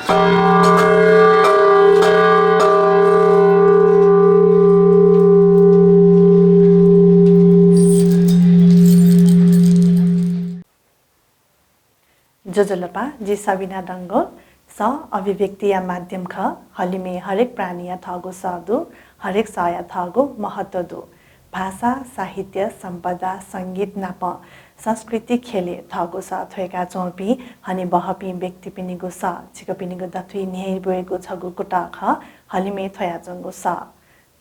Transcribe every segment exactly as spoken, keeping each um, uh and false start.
ज्वजलपा, जि सबिना डंगोल। सः अभिव्यक्तिया माध्यम खः। हलिमय् हरेक प्राणीया थःगु सः दु, हरेक सःया थःगु महत्व दु। भाषा, साहित्य, सम्पदा, संगीत नाप संस्कृति ख्यलय् थःगु सः थ्वय्‌का च्वंपिं हनेबहःपिं व्यक्तिपिनिगु सः छिकपिनिगु दथुइ न्ह्यइबुइगु छगू कुतः खः, हलिमय् थ्वयाच्वंगु सः।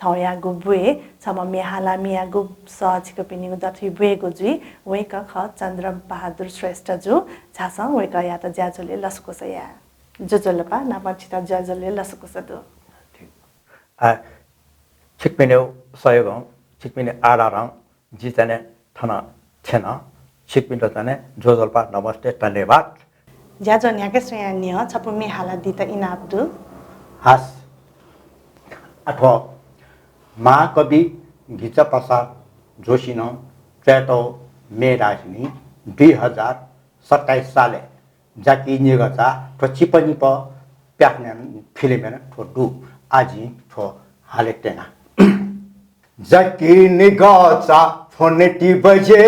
थौंयागु बुँइ छम्ह म्ये हालामियागु सः छिकपिनिगु दथुइ ब्वयेगु जुइ। वय्‌कः खः चन्द्र बहादुर श्रेष्ठ जु। झासँ वय्‌कःयात ज्याझ्वलय् लसकुस याये। ज्वजलपा, नापं छितः ज्याझ्वलय् लसकुस दु। ठीक। आ, छिकपिनिगु सहयोगं, छिकपिनि आधारं जि चाहिँ थन थ्यन। छिकपिन्त चाहिँ ज्वजलपा, नमस्ते, धन्यवाद। ज्याझ्वः न्ह्याके स्वयाः न्यँ, छपु म्ये हालादीत इनाप दु। हास। अथवा महाकवि गिरिजाप्रसाद जोशीनं च्वयातःगु म्ये धाःसा नि दुई हजार सत्ताइस सालय् जाकि निगःचा थ्व चिपनिप प्याखनय् फिल्मय् थ्व दु। आः जिं थ्व हाले त्यना। जाकि निगःचा फ्वनेति बजे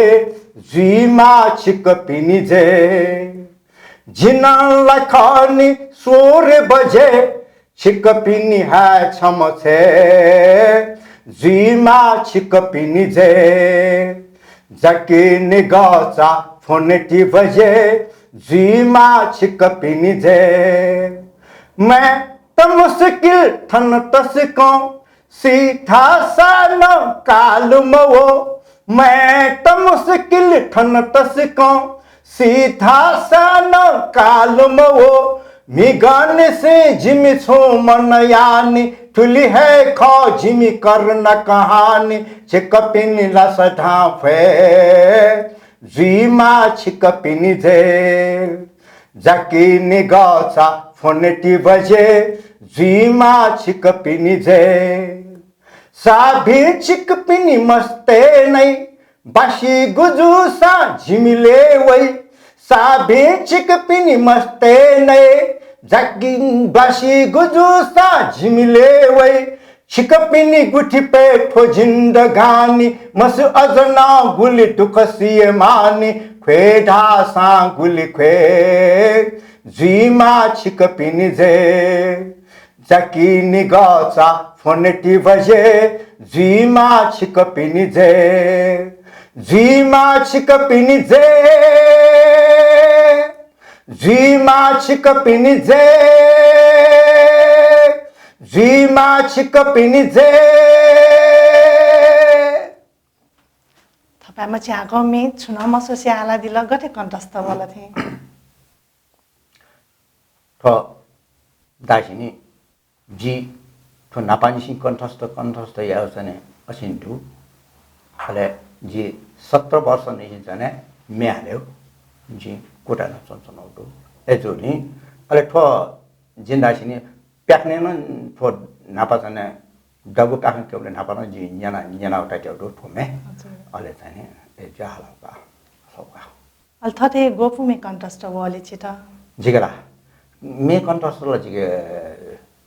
जुइमा छिकपिनि जे। जिं नं ला खः नि सोह्र बजे छिकपिनि हे छम्ह छेँ जुइमा छिकपिनि जे। जाकि निगःचा फ्वनेति बजे जुइमा छिकपिनि जे। म्ये त मुस्किल थन तसकं सी धाःसा नं काल मवः। म्ये त मुस्किल थन तसकं सी धाःसा नं काल मवः। म्हिगःनिसें जिमि छुं मनयानि, थुलि हे खः जिमि करुणा कहानी। छिकपिनि ला सदां भ्वय् जुइमा छिकपिनि जे। जाकि निगःचा फ्वनेति बजे जुइमा छिकपिनि जे। साभिं छिकपिनि मस्तय् नै बासी गुजुसा जिमि लय् वइ। साभिं छिकपिनि मस्तय् नै जाकि बासी गुजुसा जिमि लय् वइ। छिकपिनि गुथिपय् थ्व जिन्दगानी, मसु अझ नं गुलि दुःख सिये मानि। ख्वये धाःसां गुलि ख्वये जुइमा छिकपिनि जे। जाकि निगःचा फ्वनेति बजे जुइमा छिकपिनि जे। जुइमा छिकपिनि जे। जुइमा छिकपिनि जे। जुइमा छिकपिनि जे। थपाय्‌मा झ्याःगु म्ये छुं नं मस्वसे हालादिल, गथे कण्ठस्थ वल थें? थ्व धाःसा नि जि थ्व न्हापांनिसें कण्ठस्थ, कण्ठस्थ यायेगु चाहिँ नि असिं दु। अले जि सत्र वर्षनिसें चाहिँ नि म्ये हालेगु जि कुतः नं च्वनाच्वनागु दु। अय्‌जूगुलिं अले थ्व जिं धाःसा नि प्याखनय् नं थ्व न्हापा चाहिँ नि दबू प्याखं क्यंबलय् न्हापा नं जिं न्यना, न्यनागु ताइत्यागु दु थ्व म्ये। हजुर। अले चाहिँ नि अय्‌जूगु हालागु का, सःगु का। अले थथे ग्वपु म्ये कण्ठस्थ वःले छित? जिके ला? म्ये कण्ठस्थ ला जिके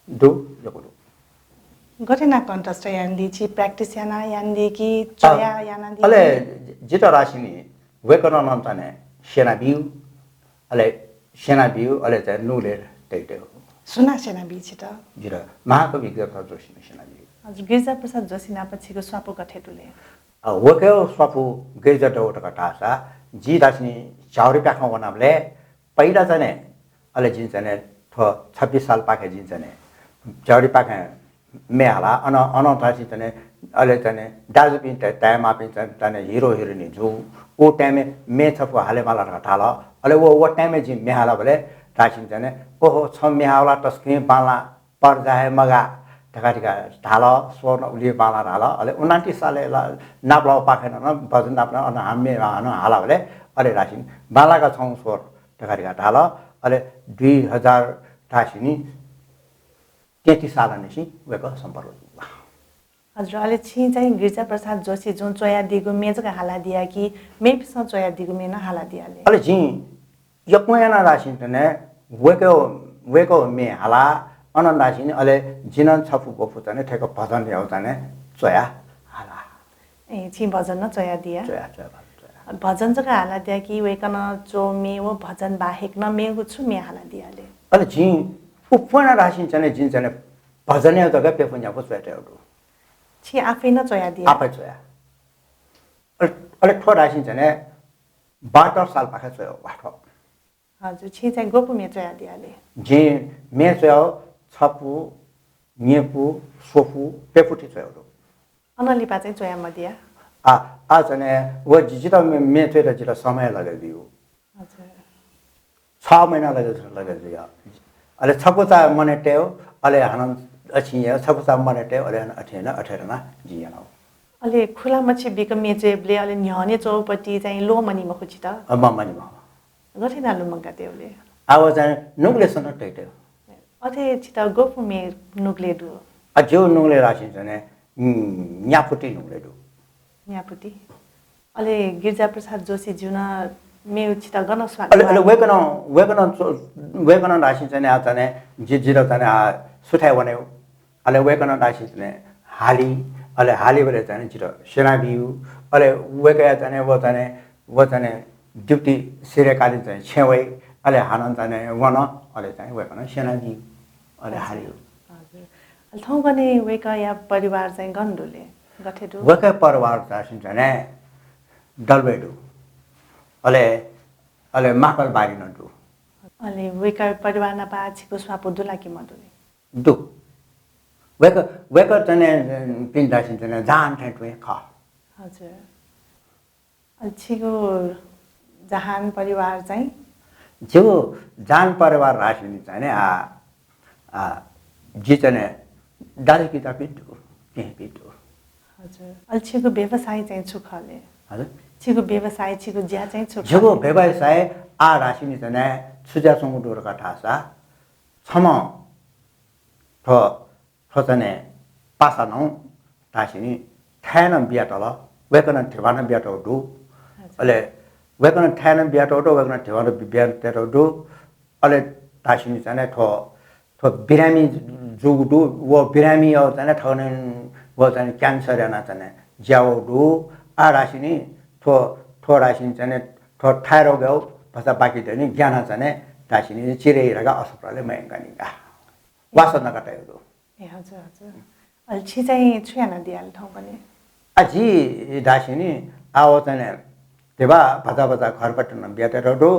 दु, यक्व दु। गथे याना कण्ठस्थ यानादी छि? practice याना यानादी कि अ, च्वया यानादी अले कि? जितः धाःसा नि वय्‌कलं नं चाहिँ नि स्यनाबिउ, अले स्यनाबिउ, अले चाहिँ नुगलय् तयातयागु। सुनां स्यनाबी छित? जितः महाकवि गिरिजाप्रसाद जोशीं स्यनाबिउ। हजुर, गिरिजाप्रसाद जोशी नाप छिगु स्वापू गथे दु ले? अ, वय्‌कःया स्वापू गय् जुयातःगु धकाः धाःसा, जि धाःसा नि झ्याउरी प्याखं वनाबलय् पहिला चाहिँ नि, अले जिं चाहिँ नि थ्व छब्बिस सालपाखे जिं चाहिँ नि झ्याउरी प्याखं म्ये हाला। अन, अन धाःसा चाहिँ नि, अले चाहिँ नि दाजुपिं त-, ताय्‌माःपिं चाहिँ, चाहिँ नि हिरो हिरोनी जू। उ time-य् म्ये छपु हाले माला धकाः धाल। अले व, व time-य् जिं म्ये हालाबलय् धाःसा चाहिँ नि, ओहो, छं म्ये हाःगु ला तसकं बांला पर्जा हे मगाः धकाः धकाः धाल, स्वर नं उलि बांलाः धाल। अले उनान्तिस सालय् ला नापलाःगु पाखें नं बजु नापलाः अन हाम्मे हानं हालाबलय् अले धाःसा नि बांलाक छं स्वर धकाः धकाः धाल। अले दुई हजार धाःसा नि तेत्तिस सालंनिसें वय्‌कः सम्पर्क जुल। हजुर, अले छिं चाहिँ गिरिजाप्रसाद जोशी जुं च्वयादीगु म्ये जक हालादिया कि मेपिसं च्वयादीगु म्ये नं हालादिया ले? अले जिं यक्व याना धाःसा नि वय्‌कः वय्‌कः म्ये हाला, अनं धाःसिं अले जिं नं छपु बपु चाहिँ थ्व भजन याउ चाहिँ च्वया हाला। ए, छिं भजन नं च्वयादिया? च्वया, च्वया, भजन च्वया। भजन जक हालादिया कि वय्‌कलं च्वः म्ये व भजन बाहेक नं मेगु छु म्ये हालादिया ले? अले जिं उप्वना धाःसिं चाहिँ जिं चाहिँ भजनया जक प्यपु न्यापु च्वयातयागु दु। छिं आफै नं च्वयादिया? आफै च्वया। अले, अले थ्व धाःसिं चाहिँ बहत्तर सालपाखे च्वया वा थ्व। हजुर, छिं चाहिँ ग्वपु म्ये च्वयादिया ले? जिं म्ये च्वया छपु, न्यपु, स्वपु, प्यपुति च्वया दु। अनं लिपा चाहिँ च्वया मदिया? आ, आ चाहिँ व जि-, जितः म्ये, म्ये च्वयेत जितः समय लगे बिउ। हजुर। छ महिना लगे, लगे जुया। अले छकुचा मने तयेउ, अले हानं अछिं याउ, छकुचा मने तयेउ, अले हानं अथे न, अथे न जिं यानाउ। अले खुला मछि बिक म्ये च्वयेबले अले न्ह्यःने च्वःपति चाहिँ ल्वः मनी मखु छितः? अ, म मनी मखु। गथे याना लुमंका तयेउ ले? आव चाहिँ नुगले सनं तयेतयेउ। अथे छितः ग्वपु म्ये नुगले दु? अ, ज्यू नुगले धाःसिं चाहिँ, उम्, न्यापुति नुगले दु। न्यापुति। अले गिरिजाप्रसाद जोशीज्यू नं म्ये छितः गन स्वां अले, अले वय्‌कलं, वय्‌कलं च्व-, वय्‌कलं धाःसिं चाहिँ आ चाहिँ जि-, जितः चाहिँ आ सुथय् वनेउ। अले वय्‌कलं धाःसिं चाहिँ हाली, अले हालीबले चाहिँ जितः स्यनाबिउ। अले वय्‌कःया चाहिँ व चाहिँ, व चाहिँ duty सिधयेकालीन चाहिँ छेँ वइ, अले हानं चाहिँ वन, अले चाहिँ वय्‌कलं स्यनाबिउ, अले हाली। हजुर। अले थौंकन्हय् वय्‌कःया परिवार चाहिँ गन दु ले? गथे दु? वय्‌कःया परिवार धाःसिं चाहिँ दलबय् दु। अले, अले माकल बारी नं दु। अले वय्‌कःया परिवार नापं छिगु स्वापु दु ला कि मदु ले? दु। वय्‌कः, वय्‌कः चाहिँ पिं धाःसिं चाहिँ जहान थें तुं खः। हजुर। अले छिगु जहान परिवार चाहिँ? जिगु जहान परिवार धाःसिं चाहिँ आ, आ, जि चाहिँ दाजुकिजापिं दु, केहेँपिं दु। हजुर। अले छिगु व्यवसाय चाहिँ छु खः ले? हजुर? छिगु व्यवसाय, छिगु ज्या चाहिँ छु खः? जिगु व्यवसाय आ धाःसिं चाहिँ छु ज्या च्वंगु दु धकाः धाःसा, छम्ह थ्व, थ्व चाहिँ पासा नं धाःसिं थाय् नं बियातल, वय्‌कलं धिबा नं बियातःगु दु। हजुर। अले वय्‌कलं थाय् नं बियातःगु दु, वय्‌कलं धिबा नं बि-, बियातःगु दु। अले धाःसिं चाहिँ थ्व, थ्व बिरामी जूगु दु, व बिरामीया चाहिँ थन व चाहिँ cancer यानाः चाहिँ ज्यावःगु दु। आ धाःसिं थ्व, थ्व धाःसिं चाहिँ थ्व थाय् रोगया भचा बाकी दनि ग्यानाः चाहिँ धाःसिं चिरे धकाः अस्पतालय् मयंकानि का। वासः नका तयागु दु। ए, हजुर, हजुर। अले छि चाहिँ छु यानादिया ले थौंकन्हय्? आ, जि धाःसिं आव चाहिँ धिबा भचा भचा घरपट्टि नं बियातःगु दु।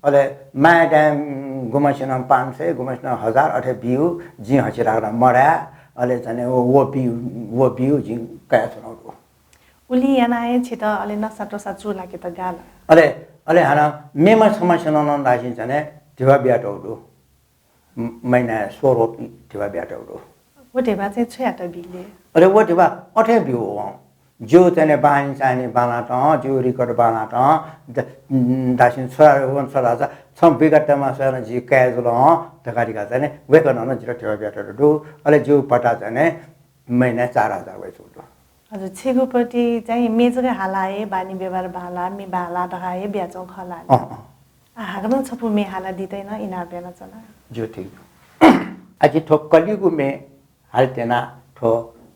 अले माया दाय् गुम्हसिनं पाँच सय, गुम्हसिनं हजार अथे बिउ, जिं हछि धाःगु नं मधाये। अले चाहिँ व, व बिउ, व बिउ जिं कयाच्वनागु दु। उलि यानाः हे छित अले नसा त्वसा चूलाकेत गाः ला? अले, अले हानं मेम्ह छम्हसिनं नं धाःसिं चाहिँ धिबा बियातःगु दु। म-, महिनाय् सोह्र धिबा बियातःगु दु। व धिबा चाहिँ छु यात बी ले? अले व धिबा अथे ब्यू वं। ज्यू चाहिँ बांलानि बांलात, ज्यू रिकट बांलात, द-, धाःसिं छोरा वन छोरा छ, छं बिगत तमा स्वयां जि काय् जुल हँ धकाः धकाः चाहिँ वय्‌कलं नं जितः धिबा बियातःगु दु। अले ज्यू भत्ता चाहिँ महिनाय् चार हजार वयाच्वंगु दु। हजुर, छिगु पति चाहिँ म्ये जक हाला हे बानी व्यवहार बांला, म्ये बांला धकाः हे बियाच्वंगु खः ला? अँ, अँ। आ, हाकनं छपु म्ये हालादीत नं इनाप यानाच्वना। ज्यू, ठीक। आ, जि थ्व कलिगु म्ये हालेत्यना थ्व,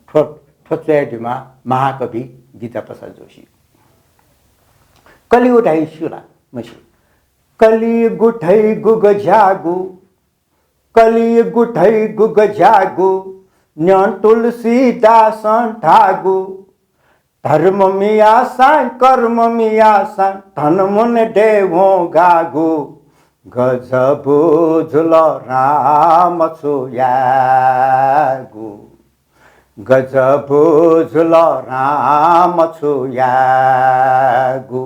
थ्व, थ्व च्वयादीम्ह महाकवि गिरिजाप्रसाद जोशी। कलिगु धाइ स्यू ला? मस्यू। कलिगु धाइ गुगज्याःगु, कलिगु धाइ गुगज्याःगु, न्यं तुलसीदासं धाःगु, धर्म मयाःसां कर्म मयाःसां धन मन दयेवं गाःगु, गजब जुल राम छु यायेगु, गजब जुल राम छु यायेगु।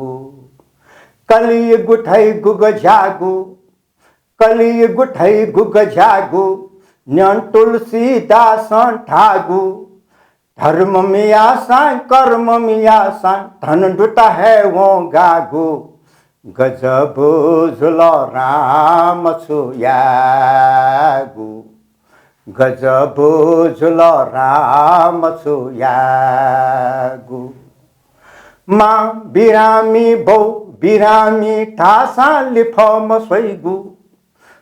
कलिगु धाइ गुगज्याःगु, कलिगु धाइ गुगज्याःगु, न्यं तुलसीदासं धाःगु, धर्म मयाःसां कर्म मयाःसां धन दुत हयेवं गाःगु, गजब जुल राम छु यायेगु, गजब जुल राम छु यायेगु। मां बिरामी बौ बिरामी धाःसां लिफः मस्वइगु,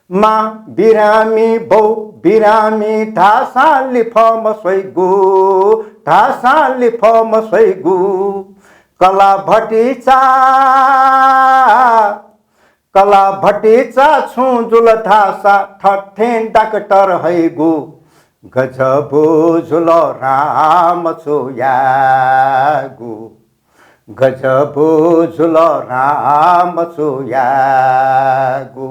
मां बिरामी बौ बिरामी धाःसां लिफः मस्वइगु, धाःसां लिफः मस्वइगु। कला भतिचा, कला भतिचा छुं जुल धाःसा थथें डाक्टर हइगु। गजबु जुल राम छु यायेगु, गजबु जुल राम छु यायेगु।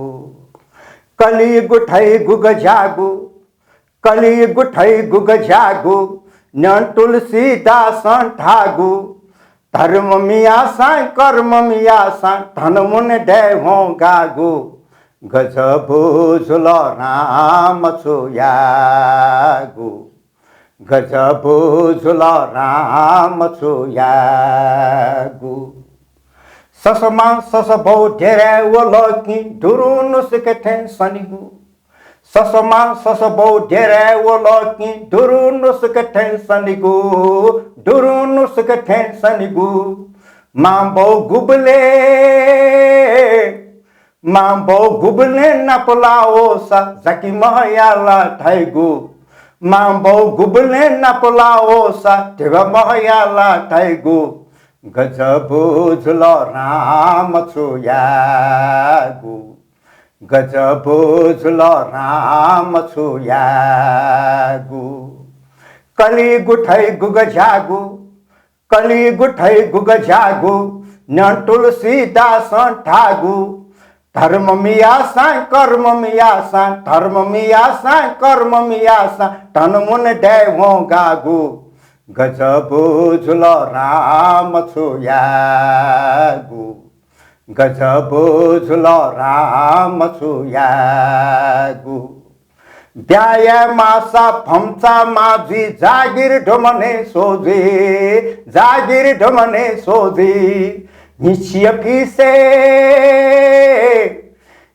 कलिगु थइगु गज्याःगु, कलिगु थइगु गज्याःगु, न्यं तुलसीदासं धाःगु। धर्म मियासां कर्म मियासां धन मुने दयेवं गाःगु। गजबु जुल राम छु यायेगु, गजबु जुल राम छु यायेगु। ससमां ससबौ देरय् वल कि दुरुनुसुक थें सनिगु। ससमां ससबौ देरय् वल कि दुरुनुसुक थें सनिगु, दुरुनुसुक थें सनिगु। मांबौ गुबलें, मांबौ गुबलें नापलाः वःसा जाकि महया ला धाइगु। मांबौ गुबलें नापलाः वःसा धिबा महया ला धाइगु। गजबु जुल राम छु यायेगु, गजबु जुल राम छु यायेगु। कलिगु थइगु गज्याःगु, कलिगु थइगु गज्याःगु, न्यं तुलसीदासं धाःगु। धर्म मियासां कर्म मियासां, धर्म मियासां कर्म मियासां धन मुने दयेवं गाःगु। गजबु जुल राम छु यायेगु, गजबु जुल राम छु यायेगु। ब्याहा याये माःसा भम्चा माः जुइ, जागिर धुमने स्व जुइ, जागिर धुमने स्व जुइ। न्हिच्छि अफिसय्,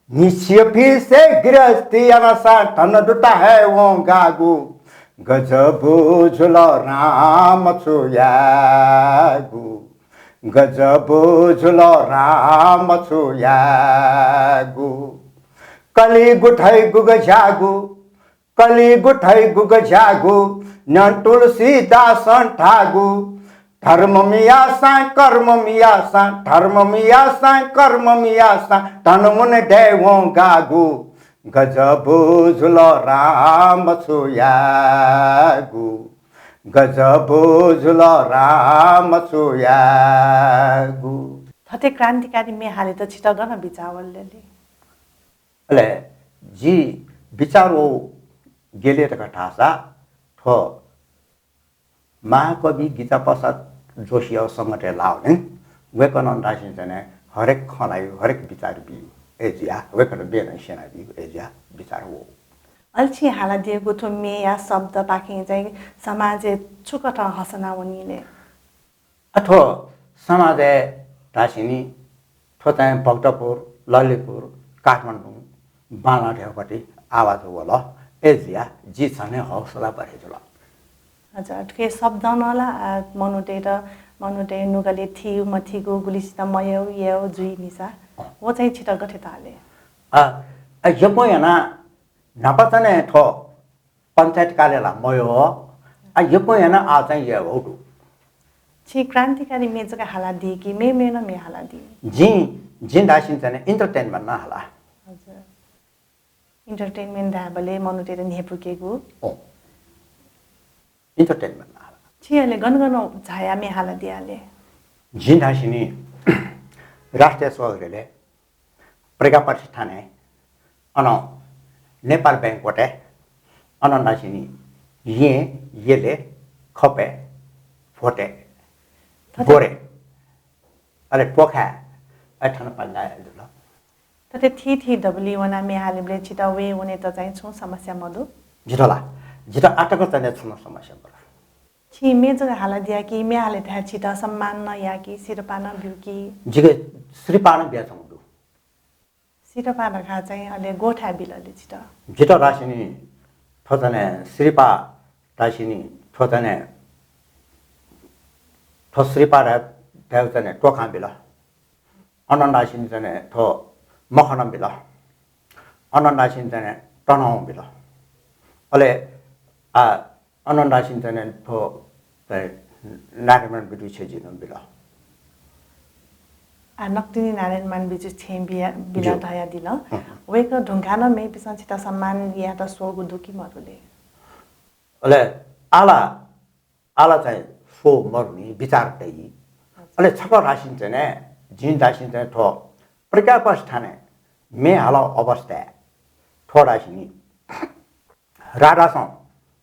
न्हिच्छि अफिसय् गृहस्थी यानासां धन दुता हयेवं गाःगु। गजबु जुल राम छु यायेगु, गजबु जुल राम छु यायेगु। कलिगु थइगु गज्याःगु, कलिगु थइगु गज्याःगु, न्यं तुलसीदासं धाःगु। धर्म मियासां कर्म मियासां, धर्म मियासां कर्म मियासां धन मुने दयेवं गाःगु। गजबु जुल राम छु यायेगु, गजबु जुल राम छु यायेगु। थथे क्रान्तिकारी म्ये हालेत छितः गन बिचाः वल ले? अले जि बिचाः वःगु ले धकाः धाःसा थ्व महाकवि गिरिजाप्रसाद जोशीया संगतय् लाःगु नि। वय्कलं धाःसा चाहिँ हरेक खँ ल्हाइगु, हरेक बिचाः बीगु। अय्जुयाः वय्कलं बेनं स्यनादीगु, अय्जुयाः बिचाः वःगु। अले छिं हालादियागु थ्व म्येया शब्दपाखें चाहिँ समाजय् छु कथं हसना वनी ले? अ, थ्व समाजय् धाःसा नि थ्व चाहिँ भक्तपुर, ललितपुर, काठमाडौं बांलाः थें कति आवाज वल। अय्जुयाः जि झन हे हौसला बढे जुल। हजुर, थुकी शब्दं नं ला, आ, मनूतय्त, मनूतय् नुगलय् थीगु मथीगु गुलिसित मयय् यय् जुइ निसा। अँ। व चाहिँ छित गथे ताः ले? आ, आ, यक्व याना न्हापा चाहिँ थ्व पञ्चायत कार्यालय ला मयः, आ, यक्व याना आ चाहिँ यय् वःगु दु। छिं क्रान्तिकारी म्ये जक हालादी कि मेमेनं म्ये हालादी? जिं, जिं धाःसा नि चाहिँ entertainment नं हाला। हजुर। Entertainment धायेबलय् मनूतय्त न्ह्यपुकेगु। अँ। Entertainment नं हाला। छिं अले गन गन झायाः म्ये हालादिया ले? जिं धाःसा नि राष्ट्रिय स्वग्रहलय् प्रज्ञा प्रतिष्ठानय्, अन नेपाल बैंक्वेटय्, अन धाःसा नि येँ, यलय्, खपय्, भोटय्, थथे गोरय्, अले पोखय्, अथे थन पालि लाया जुल। थथे थीथी दबुलिइ वनाः म्ये हालेबलय् छित वये वनेत चाहिँ छुं समस्या मदु? जितः ला, जितः आःतक चाहिँ छुं समस्या मदु। छिं म्ये जक हालादिया कि म्ये हालेथाय् छित सम्मान नं याः कि सिरपाः नं ब्यू कि? जिके सिरपाः नं बियाच्वंगु दु। सिरपाः धकाः चाहिँ अले ग्वःथाय् बिल ले छित? जितः धाःसा नि थ्व चाहिँ सिरपाः धाःसा नि थ्व चाहिँ थ्व सिरपाः धाये, धाये चाहिँ टोखां बिल। अनं धाःसा नि चाहिँ थ्व मखनं बिल। अनन्दासिन चाहिँ तनहुँ बिल। अले आ, अनन्दासिन चाहिँ थ्व चाहिँ नारायणमान विदुछेँजिनं बिल। आ, नकतिनि नारायणमान विदुछेँजिं बिया-, बिल ज्यू। धयादिल। हँ। वय्कः धुंकाः नं मेपिसं छितः सम्मान यायेत स्वःगु दु कि मदु ले? अले आला, आला चाहिँ स्व मरुनि बिचार तइ। अले छकः धाःसिन चाहिँ जिं धाःसिन चाहिँ थ्व प्रज्ञापीठ थाने म्ये हालाव अवस्थाय् थ्व धाःसिन राधासं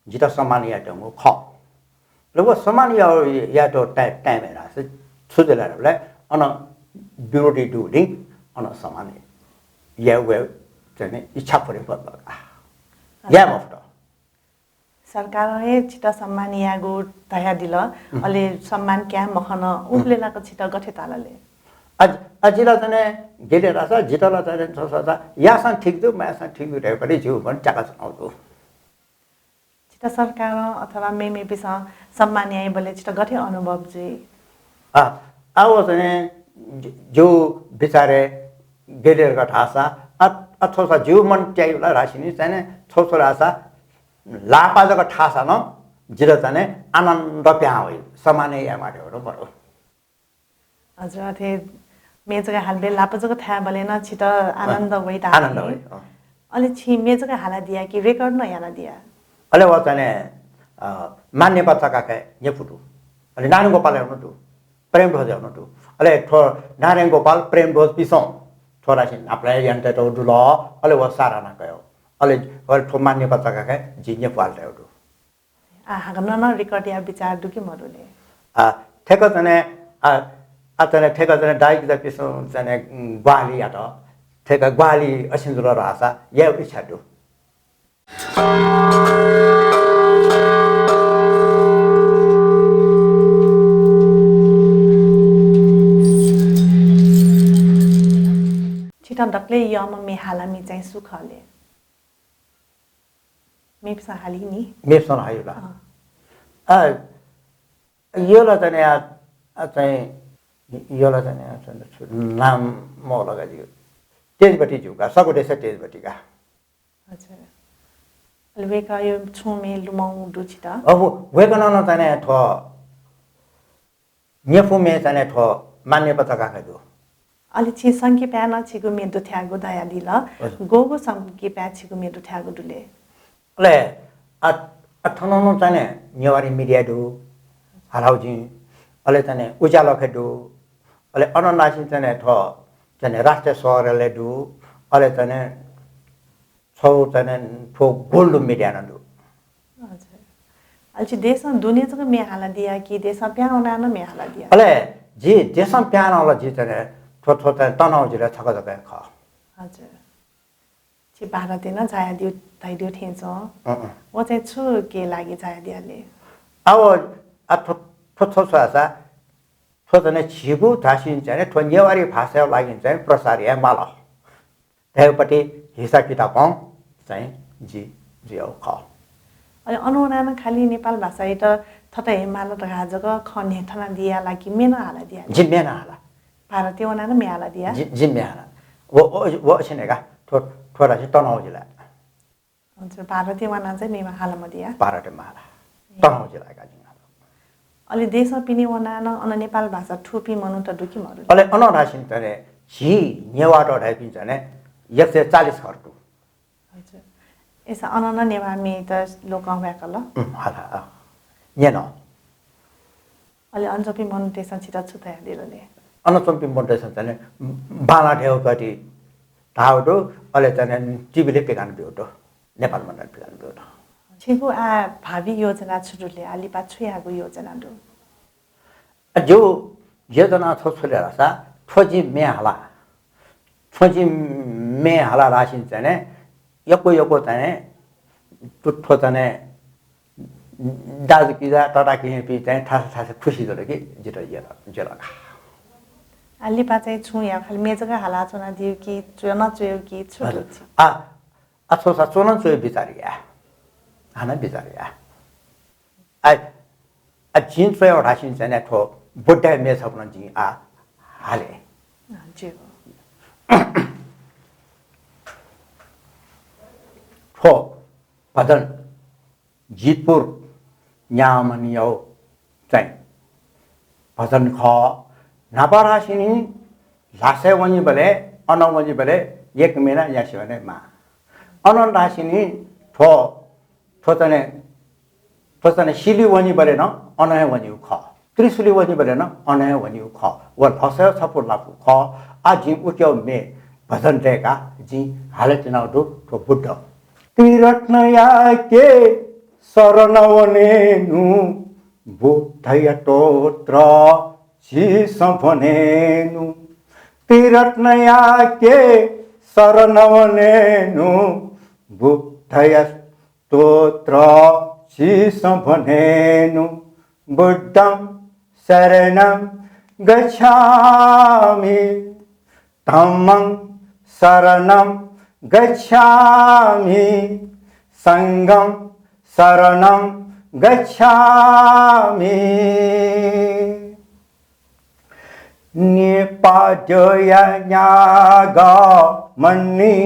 जितः सम्मान यायेत्यंगु खः। अले व सम्मान या-, यायेत्यंगु time, time हे धाःसा छु जुल धाःबलय् अन विरोधी दुगुलिं अन सम्मान याये वये चाहिँ इच्छा पूरे मजुल का। याये मफुत। सरकारं हे छितः सम्मान यायेगु धयादिल, उम्। अले सम्मान काये मखन, उबलय् उम्। लाक छितः गथे ताल ले? अ, अ, जितः चाहिँ गेले धाःसा, जितः ला चाहिँ थ्व सःता याःसां ठीक दु, मयाःसां ठीक दु धयागु ज्यू मन च्याका च्वनागु दु। छितः सरकारं अथवा मेमेपिसं सम्मान याइबलय् छितः गथे अनुभव जुइ? आ, आ, व चाहिँ ज्यू बिचारय् गेले धाःसा, आ, आ, थ्व सः ज्यू मन त्याइबलय् धाःसिन चाहिँ थ्व सः धाःसा लापा जक थाःसा नं जितः चाहिँ आनन्द पिहां वइ, सम्मान याये माःगु मरु। हजुर, अथे म्ये जक हालबलय् लापा जक थायेबलय् नं छितः आनन्द अँ, वइ धाःसा आनन्द नि। वइ, अँ। अले छिं म्ये जक हालादिया कि record नं यानादिया? अले व चाहिँ, अ, मान्यपा चकाखय् न्यपु दु। अले नारायण गोपालय् नं दु। प्रेमध्वजय् नं दु। अले थ्व नारायण गोपाल प्रेमध्वजपिसं थ्व धाःसिन न्हापालाया यानातयागु दु ल, अले व साराना कयागु। अले, अले थ्व मान्यपा चकाखय् जि न्यपु हालातयागु दु। आ, हाकनं नं record याये बिचार दु कि मदु ले? आ, थ्यंक चाहिँ, आ, आ, चाहिँ थ्यंक चाहिँ दाइकिजापिसं चाहिँ, उम्, ग्वाहालि यात। थ्यंक ग्वाहालि असिं जुल धाःसा यायेगु इच्छा दु। छितः दकलय् यःम्ह म्ये हालामि चाहिँ सु खः ले? मेपिसं हाली नि। मेपिसं हाली ला? अँ। आ, यःला चाहिँ आ, आ, चाहिँ, यःला चाहिँ आ, चाहिँ छु, नाम मवल का जिगु। तेजवती ज्यू का, सकुदेश तेजवती का। अच्छा। अले वय्कःया छुं म्ये लुमंगु दु छितः? अब वय्कलं नं चाहिँ थ्व न्यपु म्ये चाहिँ थ्व मान्यपा चकाखय् दु। अले छिं संकिपाय् नं छिगु म्ये दुथ्याःगु धयादिल। हजुर। गुगु संकिपाय् छिगु म्ये दुथ्याःगु दु ले? अले आ, आ, थन नं चाहिँ नेवारी media दु, हालागु जिं। अले चाहिँ उज्यालोखय् दु। अले अनंनिसें चाहिँ थ्व चाहिँ राष्ट्रिय सहरय् दु। अले चाहिँ छगू चाहिँ थ्व गोल्ड मेडल नं दु। हजुर। अले छि देशं दुने जक म्ये हालादिया कि देशं पिहां वनाः नं म्ये हालादिया? अले जि देशं पिहां वनाः ला जि चाहिँ थ्व, थ्व चाहिँ तनहुँ जिल्लाय् छकः जक हे खः। हजुर। छि भारतय् नं झायादिउ धयादिउ थें च्वं। अँ, अँ। व चाहिँ छुके लागि झायादिया ले? अब आ थ्व, थ्व, थ्व छु धाःसा थ्व चाहिँ झीगु धाःसा चाहिँ थ्व नेवारी भाषाया लागि चाहिँ प्रचार याये माल। धयागुपट्टि हिसाब किताबं चाहिँ जि, जियागु खः। अले अन वनाः नं खालि नेपाल भाषायात थत हे माल धकाः जक खँ न्ह्यथनादिया ला कि म्ये नं हालादिया? जिं म्ये नं हाला। भारतय् वनाः नं म्ये हालादिया? जि, जिं म्ये हाला। व, व, व असिन हे का, थ्व, थ्व धाःसा तनहुँ जिल्लाय्। हजुर, भारतय् वनाः चाहिँ म्ये हालामदिया? भारतय् म्ये हाला। ए। तनहुँ जिल्लाय् का जिं हाला। अले देशं पिने वनाः नं अन नेपाल भाषा थूपिं मनूत दु कि मदु? अले अन धाःसा चाहिँ झी नेवाःत धाइपिं चाहिँ एक सय चालिस घर दु। हजुर। अय्सा अन नं नेवाः म्येत लोकं ह्वाय्कल? उम्, हाला, अँ। न्यन। अले अन च्वंपिं मनूतय्सं छितः छु धयादिल ले? अन च्वंपिं मनूतय्सं चाहिँ बांला धयागु कति धाःगु दु, अले चाहिँ टिभीलय् पिकानाब्यूगु दु, नेपाल मण्डलय् पिकानाब्यूगु दु। छिगु आ भावी योजना छु दु ले? आ लिपा छु यायेगु योजना दु? आ, जिगु योजना थ्व छु ले धाःसा, थ्व जिं म्ये हाला। थ्व जिं म्ये हाला धाःसा चाहिँ यक्व यक्व चाहिँ थ्व, थ्व चाहिँ दाजुकिजा तताकेहेँपिं चाहिँ थासय् थासय् खुसी जुल कि जितः जिल, जिल का। आ लिपा चाहिँ छुं याये, खालि म्ये जक हालाच्वनादिउ कि च्वनाच्वयेउ कि छु हजुर। दु छि? आ, आ, थ्व सा च्वनाच्वयेउ बिचाः याये। हानं बिचाः याये। आ, आ, जिं च्वयेउ धाःसा चाहिँ थ्व बुद्धाया म्ये छपु नं जिं आ हाले। अँ, ज्यू। थ्व भजन जितपुर न्याम्हनियागु चाहिँ भजन खः। न्हापा धाःसा नि ल्हासय् वनीबलय्, अन वनीबलय् एक महिना न्यासि वनेमाः। अन धाःसा नि थ्व, थ्व चाहिँ, थ्व चाहिँ सिलुइ वनीबलय् नं अन हे वनीगु खः। त्रिशुली वनीबलय् नं अन हे वनीगु खः। व ल्हासय् छपु लापु खः। आः जिं उकिया म्ये भजन दय्काः जिं हाले त्यनागु दु थ्व बुद्ध। त्रिरत्नयाके शरण वनेनु, बुद्धया स्तोत्र शीसं भनेनु। त्रिरत्नयाके शरण वनेनु, बुद्धया स्तोत्र शीसं भनेनु। बुद्धं शरणं गच्छामि, धम्मं शरणं गच्छामि, संघं शरणं गच्छामि। नेपाः ज्वया न्यागः मनि,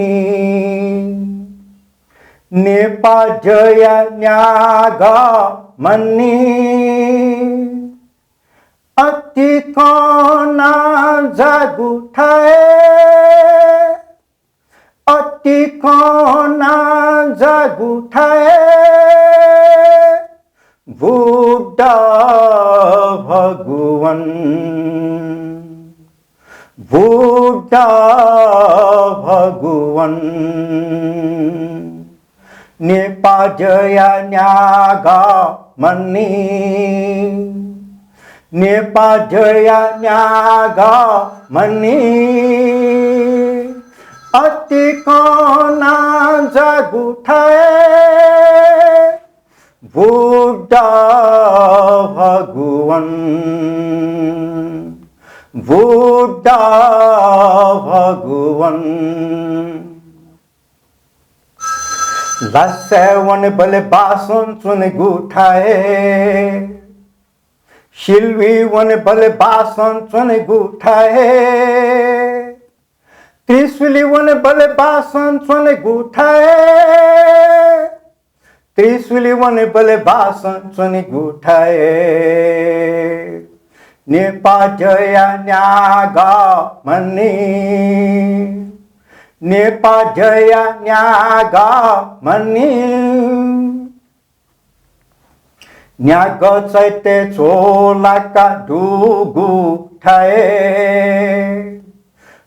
नेपाः ज्वया न्यागः मनि। अतिकं नांजाःगु थाय्, अतिकं नांजाःगु थाय् बुद्ध भगवान, बुद्ध भगवान। नेपाः ज्वया न्यागः मनि, नेपाः ज्वया न्यागः मनि। अतिकं नांजाःगु थाय् बुद्ध भगवान, बुद्ध भगवान। ल्हासय् वनेबलय् बासं च्वनेगु थाय्, सिलुइ वनेबलय् बासं च्वनेगु थाय्, त्रिशुली वनेबलय् बासं च्वनेगु थाय्, त्रिशुली वनेबलय् बासं च्वनेगु थाय्। नेपाः ज्वया न्यागः मनि, नेपाः ज्वया न्यागः मनि। न्यागः चैत्य झ्वलाका दुगु थाय्,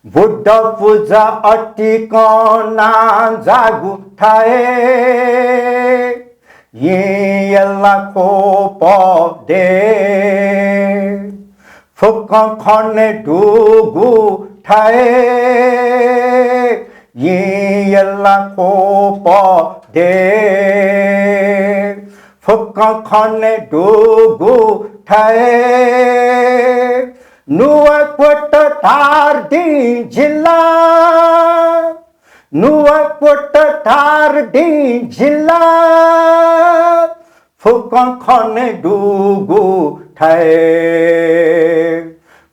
बुद्ध पुजा अतिकं नांजाःगु थाय्। येँ यल्ला ख्वप दे फुक्कं खने दुगु थाय्। येँ यल्ला ख्वप दे फुक्कं खने दुगु थाय्। नुवाकोट धादिं जिल्ला, नुवाकोट धादिं जिल्ला, फुक्कं खने दुगु थाय्,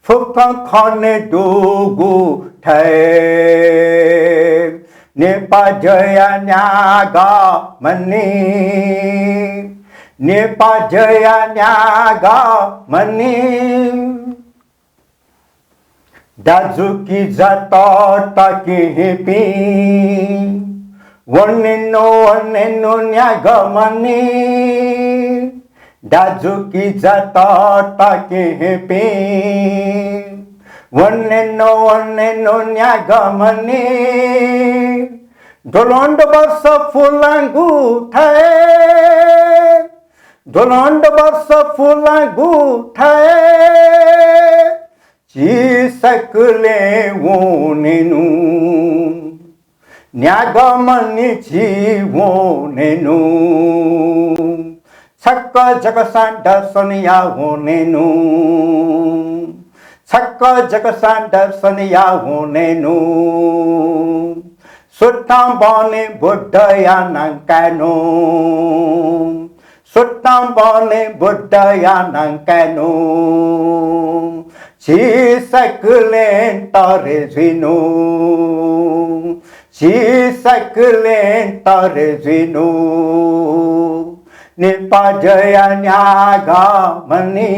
फुक्कं खने दुगु थाय्। नेपाः ज्वया न्यागः मनि, नेपाः ज्वया न्यागः मनि। दाजुकिजा तताकेहेँपिं, वनेनु वनेनु न्यागः मनि। दाजुकिजा तताकेहेँपिं, वनेनु वनेनु न्यागः मनि। द्वलंद्व वर्ष पुलांगु थाय्, द्वलंद्व वर्ष पुलांगु थाय्। झी सकलें वनेनु, न्यागः मनि झी वनेनु। छक्क जक सां दर्शन याः वनेनु, छक्क जक सां दर्शन याः वनेनु। सुथां बहनी बुद्धया नां कायेनु, सुथां बहनी बुद्धया नां कायेनु। झी सकलें तःधं जुइनु, झी सकलें तरे जुइनु, नेपाःज्याया न्यागः मनि,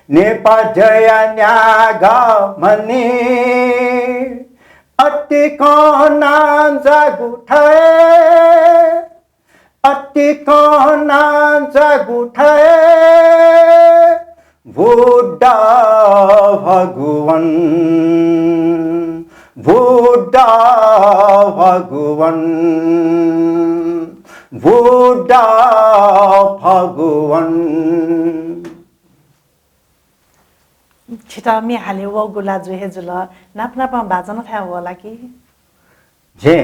नेपाःज्याया न्यागः मनि, अतिकं नांजाःगु थाय्, अतिकं नांजाःगु थाय्, बुद्ध भगवान, बुद्ध भगवान, बुद्ध भगवान। छितः म्ये हाले वःगु ला जु हे जुल, नाप नापं बाजं थाय् वः ला कि? झी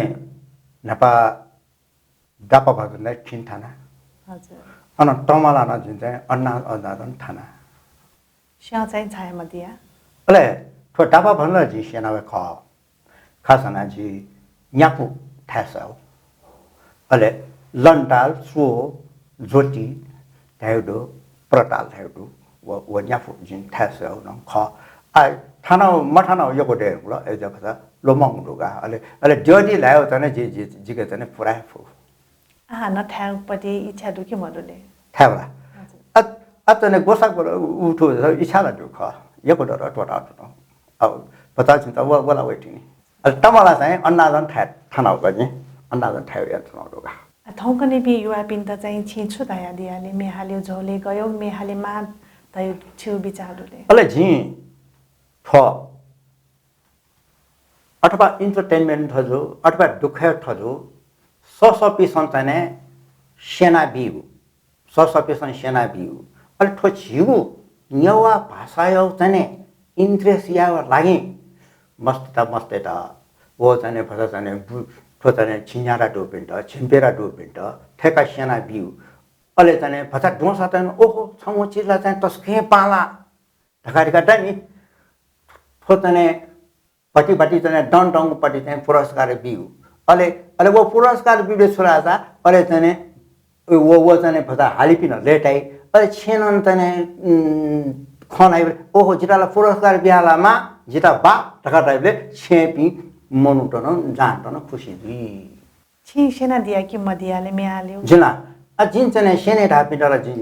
न्हापा दापा भजन खिने थाना। हजुर। अन तमला नं जिं चाहिँ अन्ना अन्नादन थाना। स्यं चाहिँ छाय् मदिया? अले थ्व दापा भजन जिं स्यनावये खः। खास याना जि न्यापु थाय् सः। अले लन्ताल, स्व, ज्योति धायेगु दु, प्रताल धायेगु दु। व, व न्यापु जिं थाय् सः नं खः। आ, थाना मथाना यक्व दयेगु ला, अय्‌जूगुलिं ल्वःमंगु दु का। अले, अले द्यःति ल्हायेगु चाहिँ जि, जि, जिके चाहिँ पुरा हे फु। आ, न थाय्‌पति इच्छा दु कि मदु ले? थाय्‌बला। हजुर। अ, अ, तने गोसाक बला उ, उ थु इच्छा ला दु खः। यक्व दर त्वःता तुन। अ, पता छिन्त व, वला वइतिनि। अ, तमला चाहिँ अन्नादन थाय् थाना वःगु जिं। अन्नादन थाय् वया तुन दु का। आ, थौंकन्हय्‌पिं युवापिन्त चाहिँ छिं छु धयादिया ले? म्ये हाले झ्वलय् गय् म्ये हाले माः धयागु छिगु बिचाः दु ले? अले जिं थ्व अथवा entertainment थजु, अथवा दुःखया थजु, सःसःपिसं चाहिँ स्यनाबीगु, सःसःपिसं स्यनाबीगु। अले थ्व झीगु नेवाः भाषाया चाहिँ interest यायेगु लागि मस्तय्‌त, मस्तय्‌त, व चाहिँ भचा चाहिँ बु-, थ्व चाहिँ झिंन्यारा दुपिन्त, झिंप्यरा दुपिन्त थय्‌काः स्यनाबीगु। अले चाहिँ भचा द्वंसा चाहिँ, ओहो, छंगु चिज ला चाहिँ तसकं बांला धकाः धकाः दा नि। थ्व चाहिँ भति भति चाहिँ दन दंगु पति चाहिँ पुरस्कार बीगु। अले, अले व पुरस्कार बीबलय् छु धाःसा, अले चाहिँ व, व चाहिँ भचा हालिपिं नं लय्ताइ। अले छेँनं चाहिँ, उम्, खँ ल्हाइबलय्, ओहो, जितः ला पुरस्कार बिया ला मां, जितः बा धकाः धाइबलय् छेँपिं मनूत नं, जहानत नं खुसी जुइ। छिं स्यनादिया कि मदिया ले म्ये हालेगु? जिं ला, आ, जिं चाहिँ स्यने धाःपिन्त ला जिं,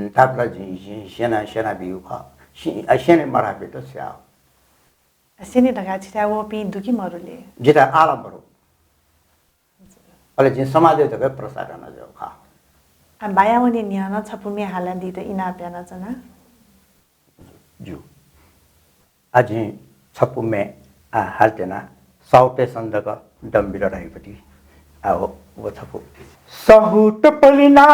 धाःपिन्त ला जिं, जिं स्यना, स्यनाबीगु खः। सि-, आ, स्यने मधाःपिन्त स्याः। आ, स्यने धकाः छिथाय् वःपिं दु कि मरु ले? जिथाय् आः ला मरु। अले जिं समाजय् जक प्रसारण यानागु खः। आ, बायावने न्ह्यः नं छपु म्ये हालादीत इनाप यानाच्वना। ज्यू। आ, जिं छपु म्ये, आ, हालेत्यना, साहुतय्‌सं जक दम बिल धाइपति। आ, व, व छपु। साहुत पलिना,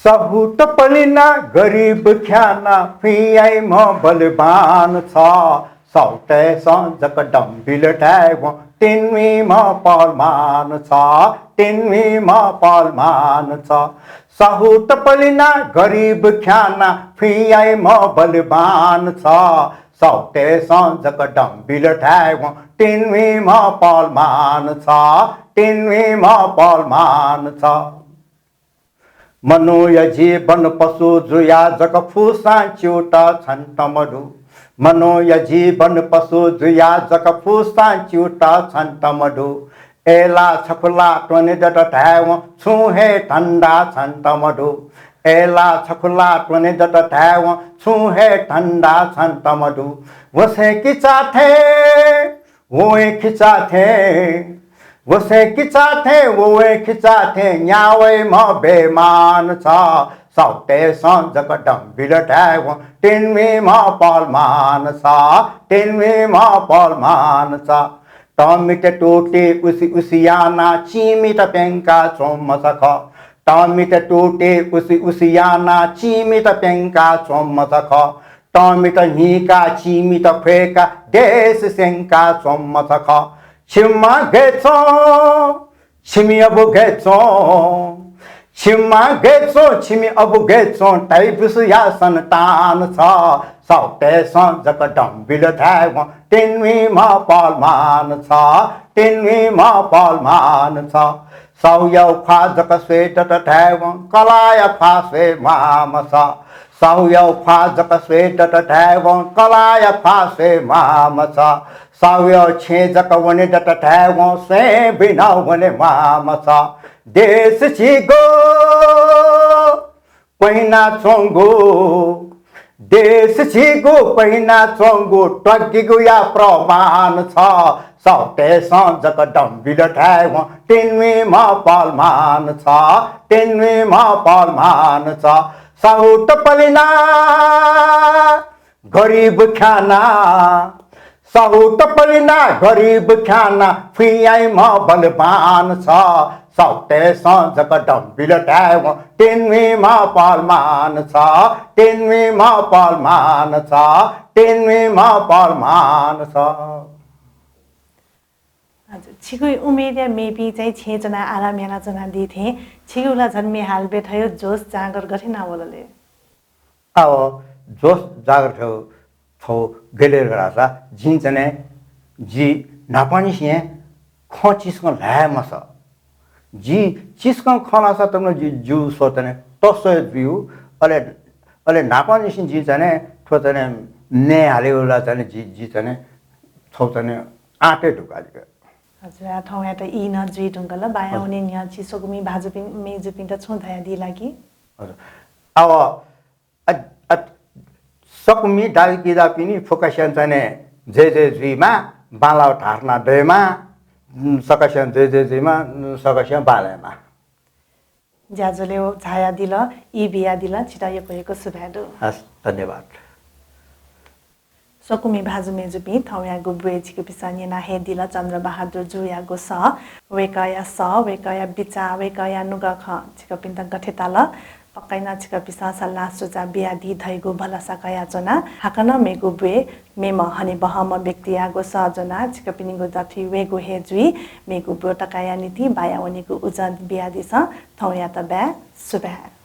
साहुत पलिना, गरिब ख्याना, फुइँ याइम्ह बलवान छ। साहुतय्‌सं जक दम बिल धायेवं तिनिम्ह पहलमान छ, तिनिम्ह पहलमान छ। साहुत पलिना गरिब ख्याना फुइँ याइम्ह बलवान छ। साहुतय्‌सं जक दम बिल धायेवं तिनिम्ह पहलमान छ, तिनिम्ह पहलमान छ। मनूया जीवन पशु जुया जक फुसां च्यूत छन्त मदु। मनूया जीवन पशु जुया जक फुसां च्यूत छन्त मदु। अय्‌ला छखुला त्वने दत धायेवं छुं हे धन्दा छन्त मदु। अय्‌ला छखुला त्वने दत धायेवं छुं हे धन्दा छन्त मदु। वसय् किचा थें वँय् खिचा थें, वसय् किचा थें, वँय् खिचा थें न्यावइम्ह बेमान छ। साहुतय्‌सं जक दम बिल धायेवं तिनिम्ह पहलमान छ, तिनिम्ह पहलमान छ। तःमित तुति उसि उसि यानाः चिमित प्यंका च्वंम्ह छ खः। तःमित तुति उसि उसि यानाः चिमित प्यंका च्वंम्ह छ खः। तःमित न्हीका चिमित ख्वय्‌का देश स्यंका च्वंम्ह छ खः। छिम्ह गय् च्वं, छिमि अबु गय् च्वं, छिम्ह गय् च्वं, छिमि अबु गय् च्वं, तैबुसुया सन्तान छ। साहुतय्‌सं जक दम बिल धायेवं तिनिम्ह पहलमान छ, तिनिम्ह पहलमान छ। साहुया ख्वाः जक स्वये दत धायेवं कलाःया ख्वाः स्वये म्वाःम्ह छ। साहुया ख्वाः जक स्वये दत धायेवं कलाःया ख्वाः स्वये म्वाःम्ह छ। साहुया छेँ जक वने दत धायेवं स्वयें बिना वने म्वाःम्ह छ। देश झीगु पहिना च्वंगु, देश झीगु पहिना च्वंगु त्वागिगुया प्रमाण छ। साहुतय्सं जक दम बिल धायेवं तिन्विम्ह पहलमान छ, तिन्विम्ह पहलमान छ। साहुत पलिना गरिब ख्याना, साहुत पलिना गरिब ख्याना फुइँ याइम्ह बलवान छ। साहुतय्सं जक दम बिल धायेवं तिन्विम्ह पहलमान छ, तिन्विम्ह पहलमान छ, तिन्विम्ह पहलमान छ। हजुर, छिगु उमेरया मेपिं चाहिँ छेँय् च्वनाः आराम यानाच्वनादी थें छिगु ला झन म्ये हाल बे थयो जोस जाँगर गथे याना वल ले? आव, जोस जाँगर थयो छौ गथे धाःसा जिं चाहिँ जि न्हापांनिसें खँ चिसकं ल्हाये मसः। जि चिसकं खँ ल्हाःसा तमन जि, जिगु स्व चाहिँ तस्वये जुइगु। अले, अले न्हापांनिसें जि चाहिँ थ्व चाहिँ नये हालेगु ला चाहिँ जि, जि चाहिँ छौ चाहिँ आँटय् दुगु का जिके। हजुर, आ, थौंयात ई नं जुइ धुंकल, बाया हजुर। वने न्ह्यः छि स्वकुमि भाजुपिं, मेजुपिन्त छुं धयादी ला कि? हजुर। आव, अ, अ, स्वकुमि दाजुकिजापिनि फुक्कसियां चाहिँ जय जय जुइमा, बांलाःगु धारणा दयेमा, उम्, सकसियां जय जय जुइमा, उम्, सकसियां बांलायेमा। ज्याझ्वलय् झायादिल, ई बियादिल, छित यक्व यक्व सुभाय् दु। हस्, धन्यवाद। स्वकुमि भाजु मेजुपिं, थौंयागु ब्वय् छिकपिन्सं न्यना हे दिल चन्द्रबहादुर जुयागु सः, वय्कःया सः, वय्कःया बिचाः, वय्कःया नुगः खँ छिकपिन्त गथे ताल? पक्कै नं छिकपिन्सं सल्लाह सुझाव बियादी धइगु भलसा कयाच्वना। हाकनं मेगु ब्वय् मेम्ह हनेबहःम्ह व्यक्तियागु सः ज्वनाः छिकपिनिगु दथुइ वयेगु हे जुइ। मेगु ब्व तकया निंतिं बाया वनेगु उजं बियादिसँ। थौंयात बाय्, सुभाय्।